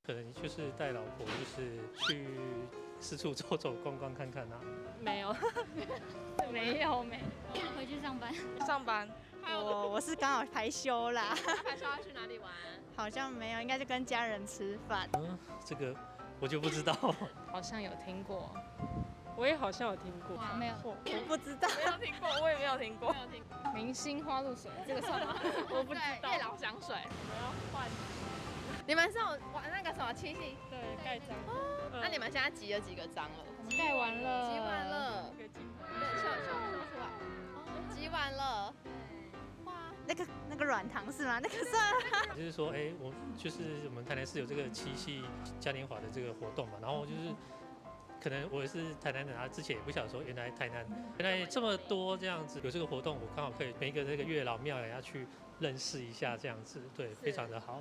可能就是帶老婆，就是去四處走走逛逛看看啊。沒有，沒有沒有，回去上班。上班。我是剛好排休啦。排休要去哪裡玩？好像沒有，應該就跟家人吃飯。嗯，這個我就不知道。好像有聽過，我也好像有聽過。沒有，我不知道。沒有聽過，我也沒有聽過。沒有聽過。明星花露水，這個算嗎？我不知道。月老香水。我要換。你們是有玩那個什麼七夕？對，蓋章。那你們現在集了幾個章了？我們蓋完了。集完了。對，秀秀秀出來。集完了。哇，那個軟糖是嗎？那個算。就是說，哎，我就是我們台南市有這個七夕嘉年華的這個活動嘛，然後就是可能我是台南人啊，之前也不曉得說原來台南原來這麼多這樣子有這個活動，我剛好可以每一個這個月老廟也要去認識一下這樣子，對，非常的好。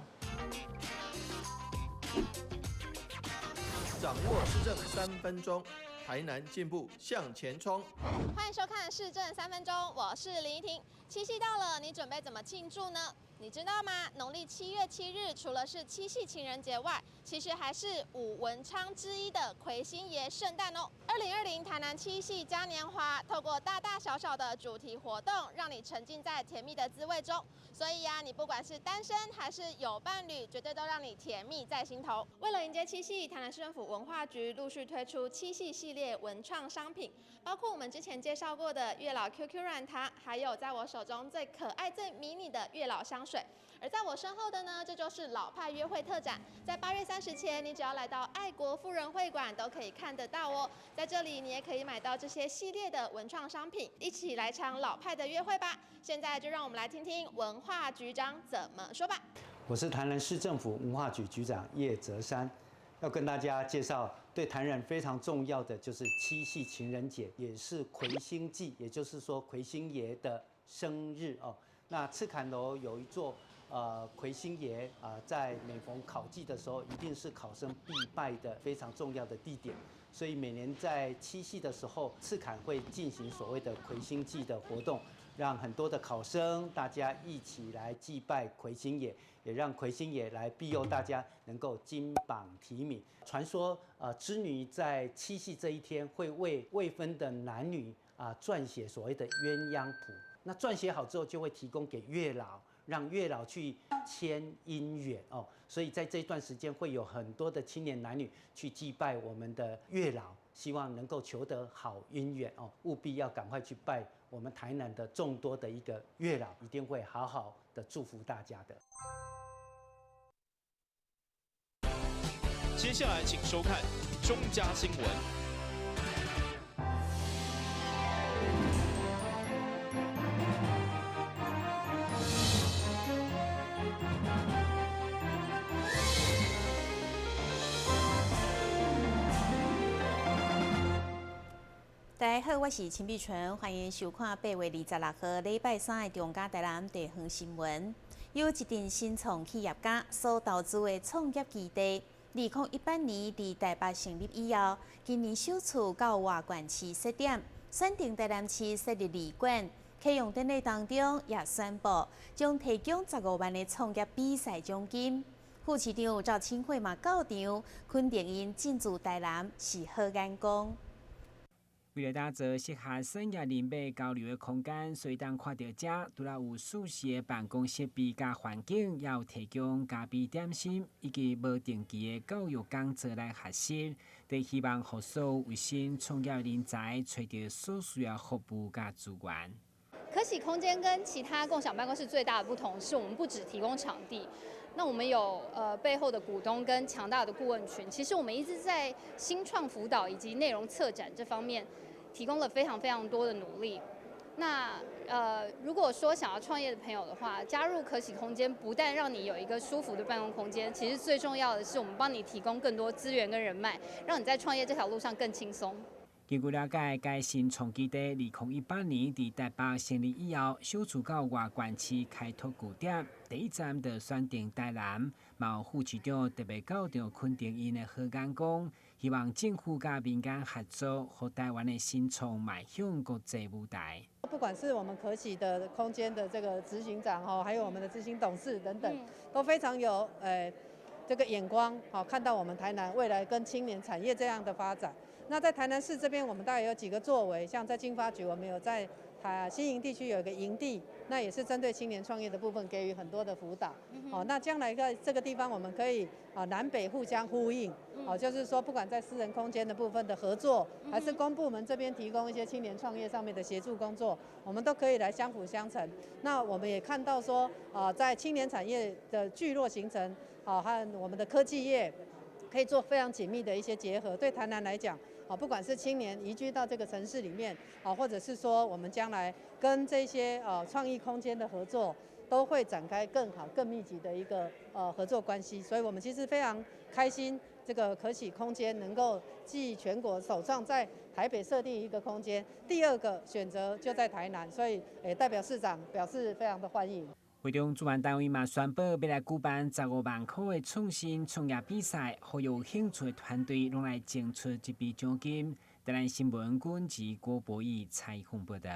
掌握市政3分鐘，台南進步向前衝。歡迎收看市政三分鐘，我是林怡婷。七夕到了，你準備怎麼慶祝呢？你知道嗎？農曆7月7日，除了是七夕情人節外，其實還是五文昌之一的魁星爺聖誕哦。2020台南七夕嘉年華，透過大大小小的主題活動，讓你沉浸在甜蜜的滋味中。所以呀，你不管是單身還是有伴侶，絕對都讓你甜蜜在心頭。為了迎接七夕，台南市政府文化局陸續推出七夕系列文創商品，包括我們之前介紹過的月老 QQ 軟糖，還有在我手中最可愛、最迷你的月老香水。而在我身後的呢，這就是老派約會特展，在8月30前，你只要來到愛國婦人會館都可以看得到哦。在這裡，你也可以買到這些系列的文創商品，一起來場老派的約會吧。現在就讓我們來聽聽文化局長怎麼說吧。我是台南市政府文化局局長葉澤山，要跟大家介紹對台南非常重要的就是七夕情人節，也是魁星祭，也就是說魁星爺的生日哦。那赤崁樓有一座魁星爺啊，在每逢考季的時候，一定是考生必拜的非常重要的地點。所以每年在七夕的時候，赤崁會進行所謂的魁星祭的活動，讓很多的考生大家一起來祭拜魁星爺，也讓魁星爺來庇佑大家能夠金榜題名。傳說織女在七夕這一天會為未婚的男女啊撰寫所謂的鴛鴦譜。那撰寫好之後，就會提供給月老，讓月老去牽姻緣哦。所以在這段時間，會有很多的青年男女去祭拜我們的月老，希望能夠求得好姻緣哦。務必要趕快去拜我們台南的眾多的一個月老，一定會好好的祝福大家的。接下來請收看中嘉新聞。大家好，我是陳碧純，歡迎收看8月26號禮拜三的中嘉台南地方新聞。有一陣新創企業家所投資的創業基地，2018年佇台北成立以後，今年首次到外縣市設點，選定台南市設立二館。啟用典禮當中也宣布，將提供15萬的創業比賽獎金。副市長趙清慧嘛到場，肯定𪜶進駐台南是好眼光。為了打造適合產業人脈交流的空間，所以當看著遮，除了有舒適的辦公設備佮環境，也有提供咖啡點心以及無定期的教育講座來學習。佇希望予所有有心創業人才揣著所需要服務佮資源。可喜空間跟其他共享辦公室最大的不同是，我們不只提供場地，那我們有背後的股東跟強大的顧問群。其實我們一直在新創輔導以及內容策展這方面提供了非常非常多的努力。那如果說想要創業的朋友的話，加入可喜空間，不但讓你有一個舒服的辦公空間，其實最重要的是我們幫你提供更多資源跟人脈，讓你在創業這條路上更輕鬆。根據了解，該新創基地2018年佇台北成立以後，首次到外縣市開拓據點，第一站就選定台南，嘛有副市長特別到場肯定𪜶的好眼光，希望政府佮民間合作，予台灣的新創邁向國際舞台。不管是我們可喜的空間的這個執行長吼，還有我們的執行董事等等，都非常有這個眼光，好看到我們台南未來跟青年產業這樣的發展。那在台南市這邊，我們大概有幾個作為，像在經發局，我們有在台新營地區有一個營地，那也是針對青年創業的部分給予很多的輔導。好，那將來在這個地方，我們可以南北互相呼應，好，就是說不管在私人空間的部分的合作，還是公部門這邊提供一些青年創業上面的協助工作，我們都可以來相輔相成。那我們也看到說，在青年產業的聚落形成，和我們的科技業可以做非常緊密的一些結合。對台南來講，不管是青年移居到這個城市裡面，或者是說我們將來跟這些創意空間的合作，都會展開更好、更密集的一個合作關係。所以我們其實非常開心，這個可啟空間能夠繼全國首創在台北設定一個空間，第二個選擇就在台南，所以代表市長表示非常的歡迎。會中主辦單位嘛宣布，欲來舉辦15萬箍的創新創業比賽，予有興趣的團隊攏來爭取這筆獎金。台南新聞軍及郭博義採訪報道。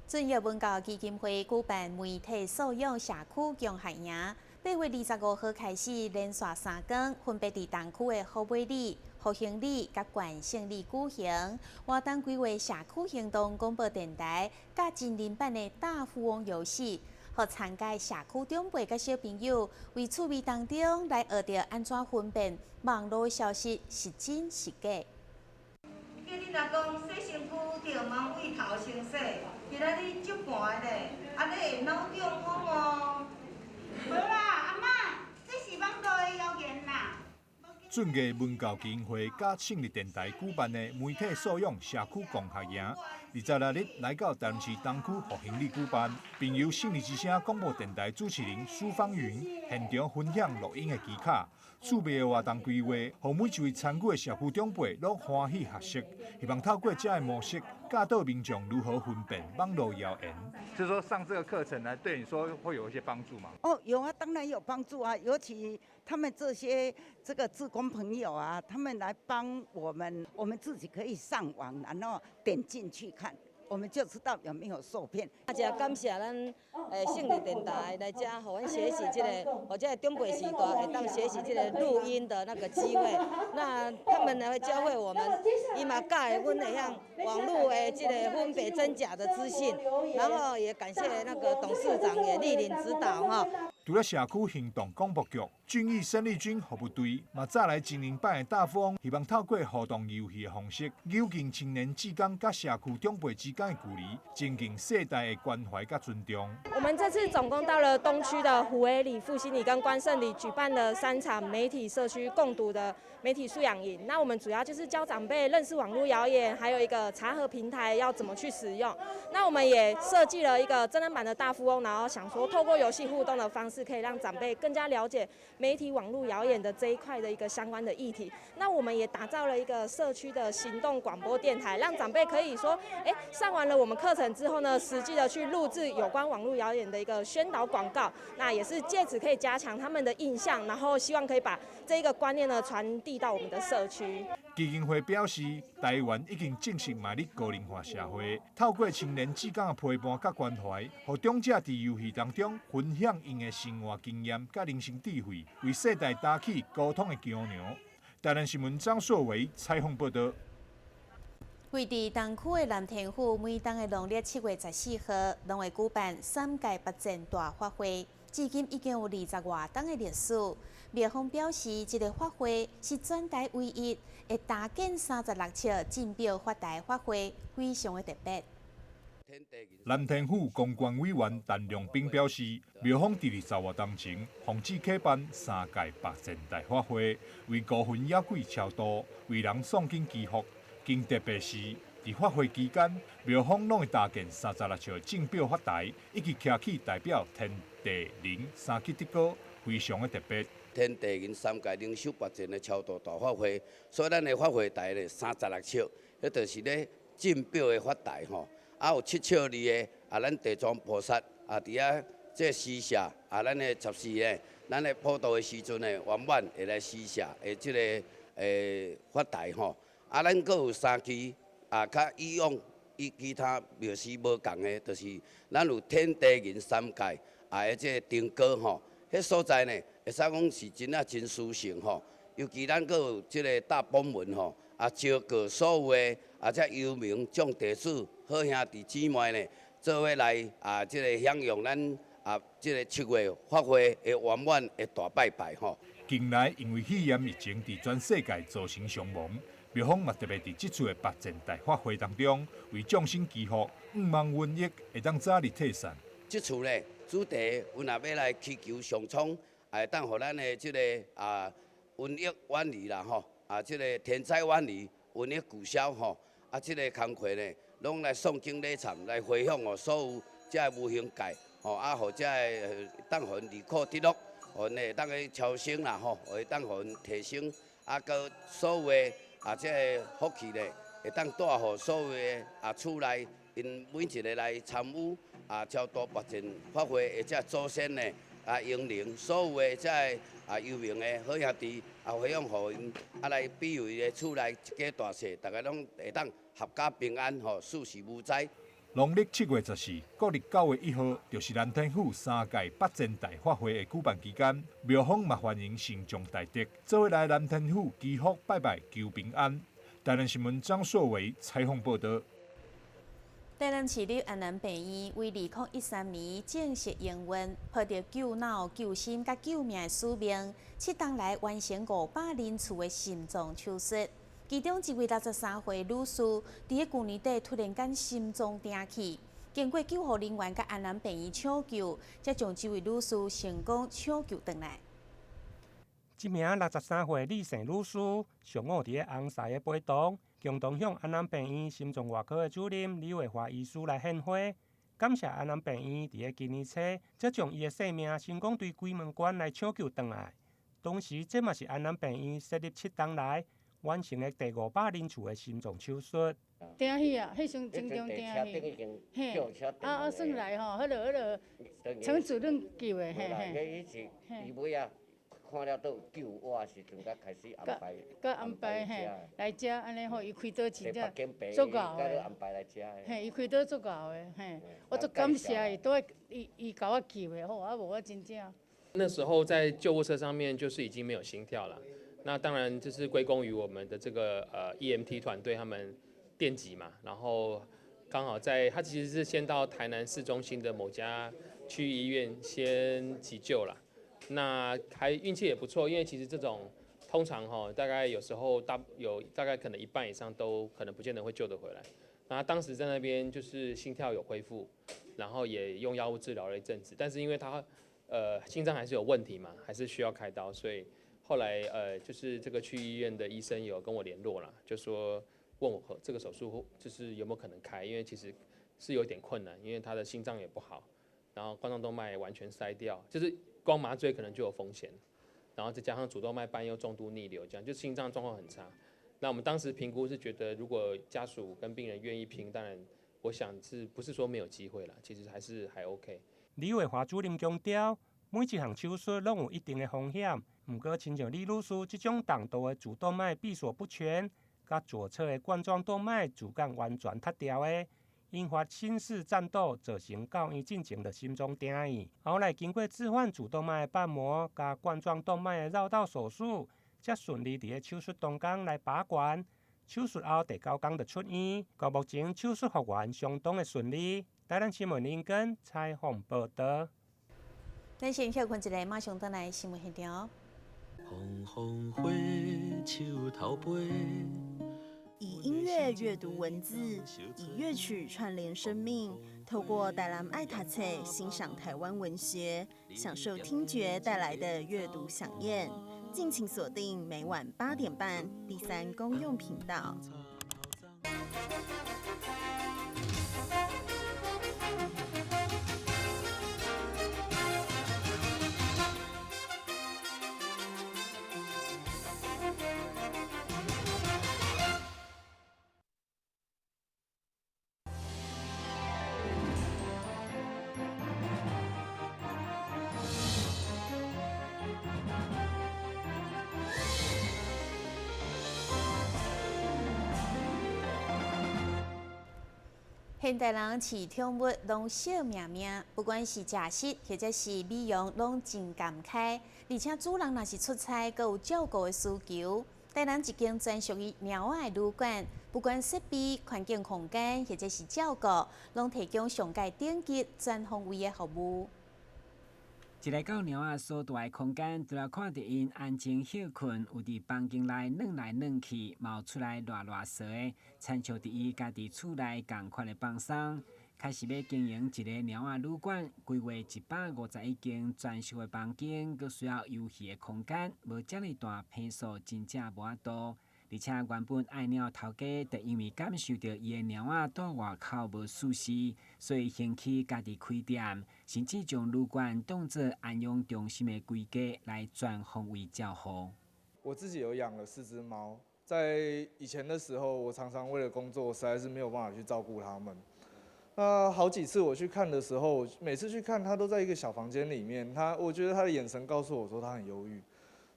駿業文教基金會舉辦媒體素養社區共學營，8月25號開始，連續3天，分別佇東區的虎尾里、復興里佮關聖里舉行。活動規劃社區行動廣播電臺佮真人版的大富翁遊戲，予參加社區長輩佮小朋友，佇趣味當中來學著按怎分辨網路消息是真是假。叫恁阿公洗身軀，著茫對頭先洗，今仔日足寒的咧，按呢會腦中風哦。無啦，阿嬤，這是網路的謠言啦。駿藝文教基金會佮勝利電臺舉辦的媒體素養社區共學營，26日來到台南市東區復興里舉辦，並由勝利之聲廣播電臺主持人蘇芳雲現場分享錄音的技巧。趣味的活動規劃，予每一位參與的社區長輩攏歡喜學習，希望透過這个模式教導民眾如何分辨網路謠言。就是說上這個課程呢，對你說會有一些幫助嗎？哦，有啊，當然有幫助啊，尤其他們這些這個志工朋友啊，他們來幫我們，我們自己可以上網，然後點進去看，我們就知道有沒有受騙。啊，真感謝咱勝利電臺來遮，予阮學習這個，或者長輩時代會當學習這個錄音的那個機會。那他們呢會教會我們，伊嘛教會阮會曉網路的這個分別真假的資訊。然後也感謝那個董事長也蒞臨指導哈。除了社區行動廣播局、俊義生力軍服務隊，嘛早來真人版的大富翁，希望透過互動遊戲的方式，扭近青年志工佮社區長輩之間的距離，增進世代的關懷佮尊重。我們這次總共到了東區的虎尾里、復興里跟關聖里，舉辦了3場媒體社區共讀的媒體素養營。那我們主要就是教長輩認識網路謠言，還有一個查核平台要怎麼去使用。那我們也設計了一個真人版的大富翁，然後想說透過遊戲互動的方式，可以讓長輩更加了解媒體網路謠言的這一塊的一個相關的議題。那我們也打造了一個社區的行動廣播電台，讓長輩可以說，上完了我們課程之後呢，實際的去錄製有關網路謠言的一個宣導廣告。那也是借此可以加強他們的印象，然後希望可以把這個觀念呢傳遞到我們的社區。基金會表示，台灣已經正式邁入高齡化社會，透過青年志工的陪伴佮關懷，予長者佇遊戲當中分享𪜶的生活經驗佮人生智慧，為世代搭起溝通的橋梁。台南新聞張碩偉採訪報道。位佇東區的南天府，每冬的農曆7月14號，攏會舉辦三界八陣大法會，至今已經有20外冬的歷史。廟方表示，這個法會是全台唯一會搭建36尺鎮表法台法會，非常的特別。南天府公關委員陳良斌表示，廟方佇20外冬前，奉旨啟辦三界八陣大法會，為孤魂野鬼超度，為人誦經祈福。更特別是，佇法會期間，廟方攏會搭建36尺的鎮表法台，以及徛起代表天地人三級德高，非常的特別。天地人三界靈修八陣的超度大法會，所以咱的法會台咧36尺，彼就是咧鎮表的法台吼。啊，有7尺2的啊，咱地藏菩薩啊，佇遐這施捨啊，咱的十四咧，咱的普渡的時陣呢，圓滿會來施捨的這个法台吼。啊，咱閣有三支啊，較以往與其他廟寺無仝的，就是咱有天地人三界啊，的這个燈光吼。彼所在呢，會使講是真啊真殊勝吼。尤其咱閣有這个大榜文吼，啊招過所有的啊這幽冥眾弟子、好兄弟姊妹呢，做伙來啊這个享用咱啊這个七月法會的圓滿的大拜拜吼。近來因為肺炎疫情佇全世界造成傷亡，廟方嘛特別佇這次的八千大法會當中，為眾生祈福，向望瘟疫會當早日退散。這次呢，主題阮也欲來祈求上蒼，會當予咱的這个啊瘟疫遠離啦吼，啊這个天災遠離，瘟疫取消吼，啊這个工課呢，攏來誦經禮懺來回向予所有這个無形界吼，啊予這个當予𪜶離苦得樂，予𪜶會當去超生啦吼，會當予𪜶提升，啊閣所有的啊這个福氣呢，會當帶予所有的啊厝內𪜶每一个來參與啊超度拔盡法會的這祖先呢，啊英靈所有的這个啊幽冥的好兄弟啊回向予𪜶，啊來庇佑伊的厝內一家大細，逐个攏會當闔家平安吼，四時無災。農曆7月14，國曆9月1號，就是南天府三屆八千大法會的舉辦期間，廟方嘛歡迎信眾大德做伙來南天府祈福拜拜求平安。台南新聞張碩偉採訪報導。台南市立安南病院為2013年正式營運，抱著救腦、救心佮救命的使命，7冬來完成500人次的心臟手術。其中一位63歲女士，佇咧舊年底突然間心臟停去，經過救護人員佮安南病院搶救，才將這位女士成功搶救轉來。這名63歲李姓女士，上午佇咧紅獅的陪同，共同向安南病院心臟外科的主任李偉華醫師來獻花，感謝安南病院佇咧今年初，才將伊的性命成功對鬼門關來搶救轉來。同時，這嘛是安南病院設立7冬來完成的第500人次的心臟手術。停去啊，彼時陣真重停去，嘿，啊啊，算來吼，彼个陳主任救的，嘿嘿。伊尾仔看了都有救我的時陣，才開始安排。閣安排嘿，來遮按呢吼，伊開刀真正足𠢕的。安排來遮的。嘿，伊開刀足𠢕的，嘿，我足感謝伊，拄仔伊伊共我救的吼，啊無我真正。那時候在救護車上面就是已經沒有心跳了，那當然就是歸功於我們的這個EMT 團隊，他們電擊嘛，然後剛好在他其實是先到台南市中心的某家區域醫院先急救了，那還運氣也不錯，因為其實這種通常哈大概有時候大有大概可能一半以上都可能不見得會救得回來，那當時在那邊就是心跳有恢復，然後也用藥物治療了一陣子，但是因為他心臟還是有問題嘛，還是需要開刀，所以後來就是這個區醫院的醫生有跟我聯絡啦，就說問我這個手術就是有沒有可能開，因為其實是有點困難，因為他的心臟也不好，然後冠狀動脈完全塞掉，就是光麻醉可能就有風險，然後再加上主動脈瓣又重度逆流，這樣就心臟狀況很差。那我們當時評估是覺得，如果家屬跟病人願意拼，當然我想是不是說沒有機會啦，其實還是還 OK。李偉華主任強調，每一項手術攏有一定的風險，毋過親像李女士這種重度的主動脈閉鎖不全，佮左側的冠狀動脈主幹完全塌掉的，引發心室顫抖，造成到院進前的心臟停去。後來經過置換主動脈瓣膜佮冠狀動脈的繞道手術，才順利佇咧手術當中來拔管。手術後第九工就出院，到目前手術復原相當的順利。台南新聞林根採訪報導。咱先歇睏一下，馬上轉來新聞現場。紅紅火，樹頭飛。以音樂閱讀文字，以樂曲串聯生命。透過台南愛讀冊欣賞台灣文學，享受聽覺帶來的閱讀饗宴。敬請鎖定每晚8點半第三公用頻道。現代人飼寵物攏惜命命，不管是食食或者是美容，攏真甘開。而且主人若是出差，閣有照顧的需求。台南一間專屬於貓仔的旅館，不管設備、環境空間或者是照顧，攏提供上蓋頂級全方位的服務。一來到貓仔所蹛的空間，除了看著𪜶安靜歇睏，有佇房間內轉來轉去，嘛有出來賴賴趖的，親像佇伊家己厝內仝款的放鬆。開始欲經營一个貓仔旅館，規劃151間專屬的房間，閣需要遊戲的空間，無遮爾大坪數，真正無法度。而且原本愛貓頭家，就因為感受著伊的貓仔蹛外口無舒適，所以興起家己開店，甚至將旅館當做安養中心的規格來全方位照顧。我自己有養了四隻貓，在以前的時候，我常常為了工作，實在是沒有辦法去照顧它們。那好幾次我去看的時候，每次去看它都在一個小房間裡面，我覺得它的眼神告訴我說它很憂鬱。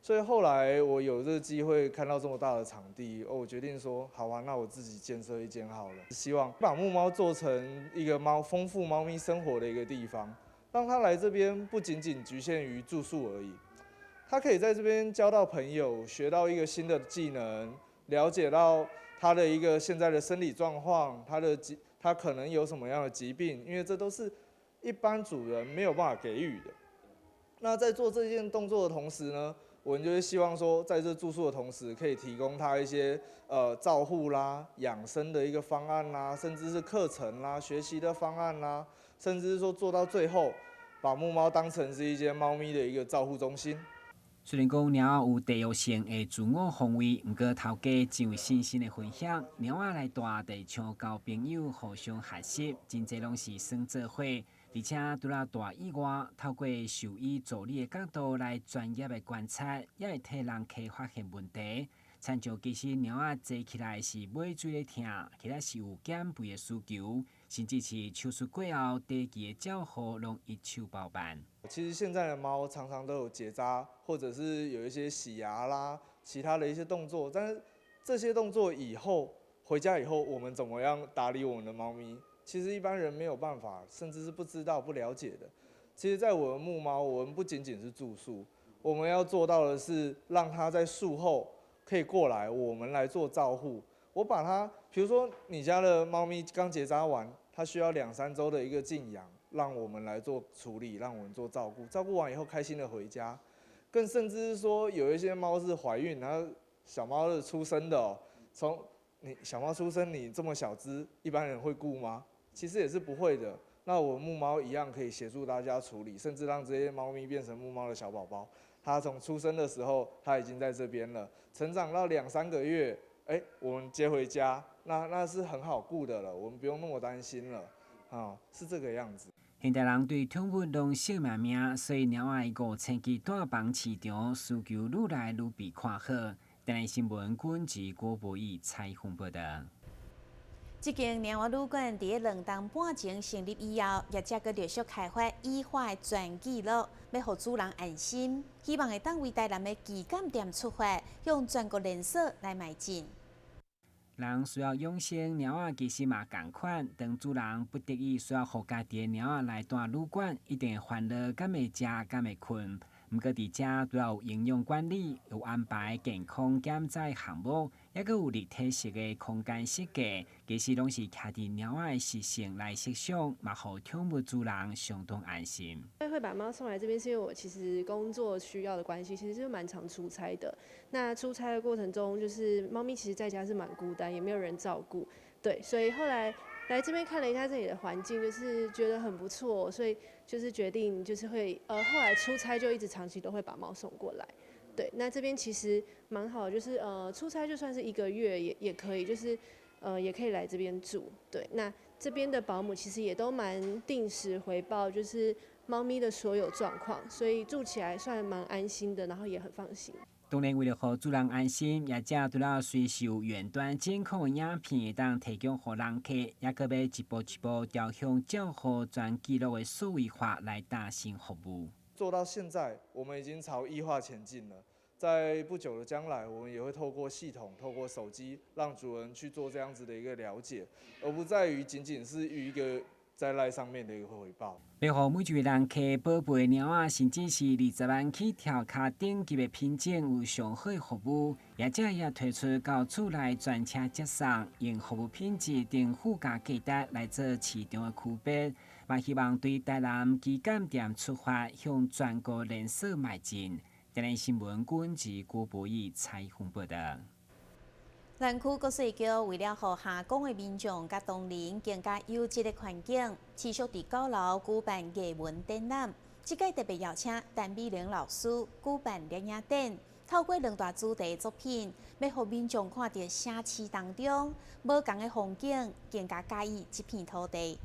所以後來我有這個機會看到這麼大的場地，我決定說好啊，那我自己建設一間好了。希望把木貓做成一個貓豐富貓咪生活的一個地方，讓它來這邊不僅僅局限於住宿而已，它可以在這邊交到朋友，學到一個新的技能，了解到它的一個現在的生理狀況，它可能有什麼樣的疾病，因為這都是一般主人沒有辦法給予的。那在做這件動作的同時呢，我們就是希望說，在這住宿的同時，可以提供他一些照護啦、養生的一個方案啦，甚至是課程啦、學習的方案啦，甚至是說做到最後，把木貓當成是一間貓咪的一個照護中心。雖然講貓仔有地獄性的自我防衛，毋過頭家真有信心的分享，貓仔來蹛就像交朋友，互相學習，真濟攏是耍做伙。而且除了蹛以外，透過獸醫助理的角度來專業的觀察，也會替人客發現問題。親像其實貓仔坐起來是尾椎咧疼，或者是有減肥的需求，甚至是手術過後長期的照護，攏一手包辦。其實現在的貓常常都有結紮，或者是有一些洗牙啦，其他的一些動作。但是這些動作以後回家以後，我們怎麼樣打理我們的貓咪？其實一般人沒有辦法，甚至是不知道、不了解的。其實，在我們木貓，我們不僅僅是住宿，我們要做到的是讓它在術後可以過來，我們來做照護。我把它，比如說你家的貓咪剛結紮完，它需要兩三週的一個靜養，讓我們來做處理，讓我們做照顧。照顧完以後，開心的回家。更甚至是說，有一些貓是懷孕，然後小貓是出生的哦。從你小貓出生，你這麼小隻，一般人會顧嗎？其實也是不會的。那我們木貓一樣可以協助大家處理，甚至讓這些貓咪變成木貓的小寶寶。它從出生的時候，它已經在這邊了，成長到兩三個月，欸，我們接回家，那是很好顧的了，我們不用那麼擔心了，啊，是這個樣子。現代人對寵物攏惜命命，所以貓仔的5000支蹛房市場需求愈來愈被看好。台南新聞軍事郭博義採訪報道。這間貓仔旅館佇咧2冬半前成立以後，業者閣陸續開發醫化的全記錄，欲予主人安心。希望會當為台南的旗艦店出發，向全國連鎖來邁進。人需要養生，貓仔其實嘛仝款。當主人不得已需要予家己的貓仔來蹛旅館，一定會煩惱敢會食，敢會睏。毋過佇遮除了有營養管理，有安排健康檢查項目，抑閣有立體式的空間設計，其實攏是徛佇貓仔的習性來設想，嘛予寵物主人相當安心。會把貓送來這邊，是因為我其實工作需要的關係，其實是蠻常出差的。那出差的過程中，就是貓咪其實在家是蠻孤單，也沒有人照顧，對，所以後來來這邊看了一下這裡的環境，就是覺得很不錯，所以就是決定就是會，後來出差就一直長期都會把貓送過來。對，那這邊其實蠻好，就是出差就算是一個月也可以，就是也可以來這邊住。對，那這邊的保姆其實也都蠻定時回報，就是貓咪的所有狀況，所以住起來算蠻安心的，然後也很放心。當然，為了予主人安心，業者除了隨時有遠端監控的影片會當提供予人客，也閣欲一步一步朝向照護全記錄的數位化來達成服務。做到現在，我們已經朝 E 化前進了。在不久的将来，我们也会透过系统、透过手机，让主人去做这样子的一个了解，而不在于仅仅是于一个在 LINE 上面的一个回报。欲予每一位人客宝贝猫仔，甚至是20万起跳跤等级的品种有上好的服务，业者也推出到厝内专车接送，用服务品质定附加价值来做市场的区别，嘛希望对台南旗舰店出发，向全国连锁迈进。台南新闻郭文吉、郭博义采访报道。南区国税局为了予下岗的民众佮同仁更加优质的环境，持续伫九楼举办艺文展览。这届特别邀请陈美玲老师举办摄影展，透过两大主题作品，欲予民众看著城市当中无仝的风景，更加佮意这片土地。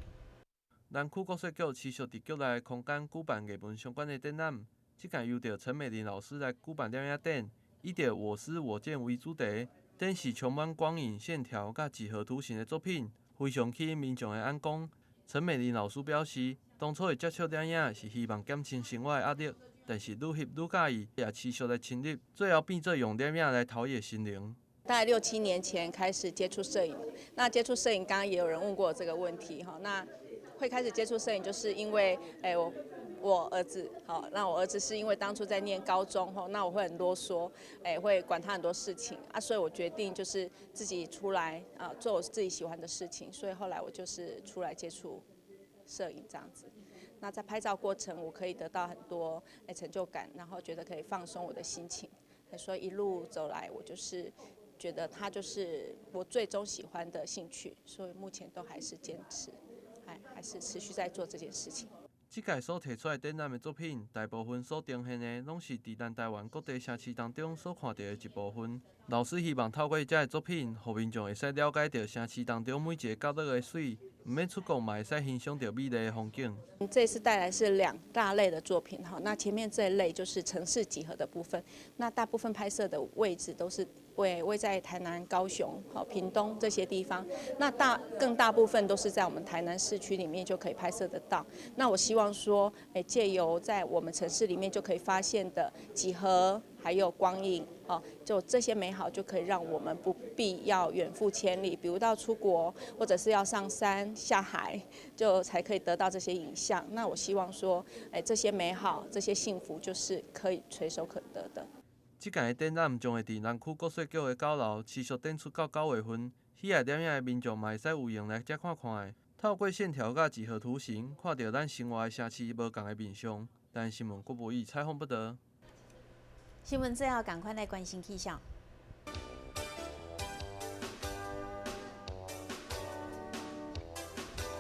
南区国税局持续伫局内空间举办艺文相关的展览，这届由著陈美玲老师来举办摄影展，以著我思我见为主题。展示充满光影、线条佮几何图形的作品，非常吸引民众的眼光。陈美玲老师表示，当初会接触摄影是希望减轻生活的压力，但是愈翕愈佮意，也持续来深入，最后变做用摄影来陶冶心灵。大概6、7年前开始接触摄影，那接触摄影，刚刚也有人问过这个问题哈。那会开始接触摄影，就是因为我儿子，好，那我儿子是因为当初在念高中吼，那我会很啰嗦，会管他很多事情啊，所以我决定就是自己出来啊，做我自己喜欢的事情，所以后来我就是出来接触摄影这样子。那在拍照过程，我可以得到很多成就感，然后觉得可以放松我的心情，所以一路走来，我就是觉得它就是我最终喜欢的兴趣，所以目前都还是坚持，还是持续在做这件事情。这届所提出来展览的作品，大部分所呈现的，拢是伫咱台湾各地城市当中所看到的一部分。老师希望透过这个作品，予民众会使了解著城市当中每一个角落的媠，毋免出国嘛会使欣赏著美丽的风景。这次带来是2大类的作品哈，那前面这一类就是城市几何的部分，那大部分拍摄的位置都是位在台南、高雄、屏东这些地方，那更大部分都是在我们台南市区里面就可以拍摄得到。那我希望说，借由在我们城市里面就可以发现的几何，还有光影，就这些美好就可以让我们不必要远赴千里，比如到出国，或者是要上山下海，就才可以得到这些影像。那我希望说，这些美好、这些幸福，就是可以垂手可得的。这届的展览将会伫南区国税局的9楼持续展出到9月份，喜爱摄影的民众嘛会使有闲来遮看看的。透过线条佮几何图形，看著咱生活的城市无仝的面相。但新闻郭博义采访不得。新闻最后，仝款来关心气象。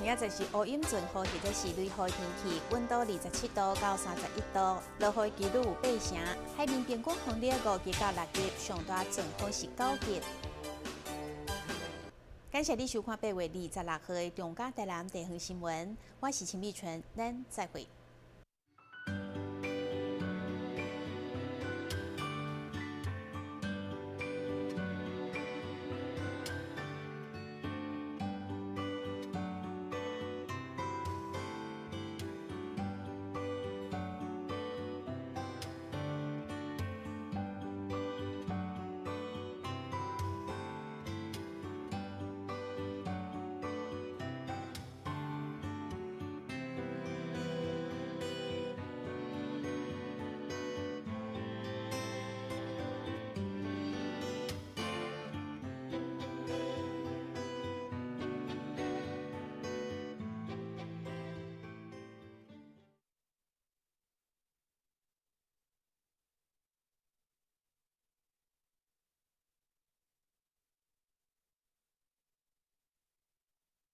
明仔载是乌阴阵雨，或者是雷雨天气，温度27度到31度，落雨几率有8成。海面平均风力5级到6级，上大阵风是9级。感谢你收看8月26号的中嘉台南地方新闻，我是陈美纯，咱再会。